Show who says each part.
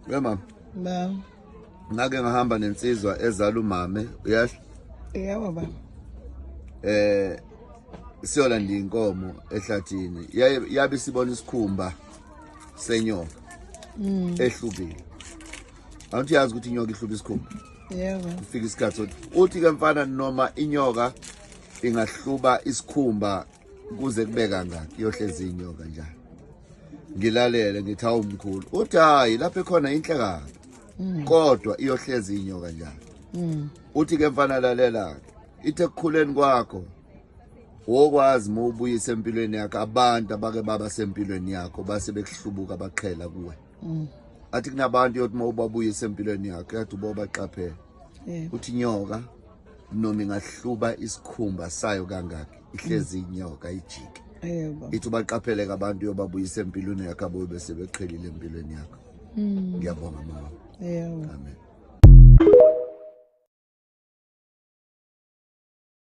Speaker 1: We mama.
Speaker 2: Ba.
Speaker 1: Ngake ngahamba nensizwa ezala umame, uyasho?
Speaker 2: Yebo baba.
Speaker 1: Siyolanda inkomo ehlathini. Yabe sibona isikhumba senyoka. Ehlubile. Awuthi yazi ukuthi inyoka ihluba isikhumba.
Speaker 2: Yebo.
Speaker 1: Kufika isikhathi sokuthi uthi ke mfana noma inyoka ingahluba isikhumba kuze kube kangaki iyohlezi inyoka njalo. Ngilalele ngithi hawu mkhulu. Uthi hayi lapha ekhona inhle kabi. Kodwa iyohlezi inyoka njalo. Uthi ke mfana lalela ke. Ithe ekukhuleni kwakho wokwazi uma ubuyisa empilweni yakho abantu abake baba sempilweni yakho base bekuhlubuka baqhela kuwe. Athi kunabantu yothi uma ubabuyisa empilweni yakho yathi ubobaqaphela. Uthi inyoka noma ingahluba isikhumba sayo kangaki ihlezi inyoka ijike.
Speaker 2: Yebo.
Speaker 1: Ithi ubaqaphele abantu yobabuyisa empilweni yakho abuye bese beqhelile empilweni yakho. Ngiyabonga mama.
Speaker 2: Yebo.
Speaker 1: Amen.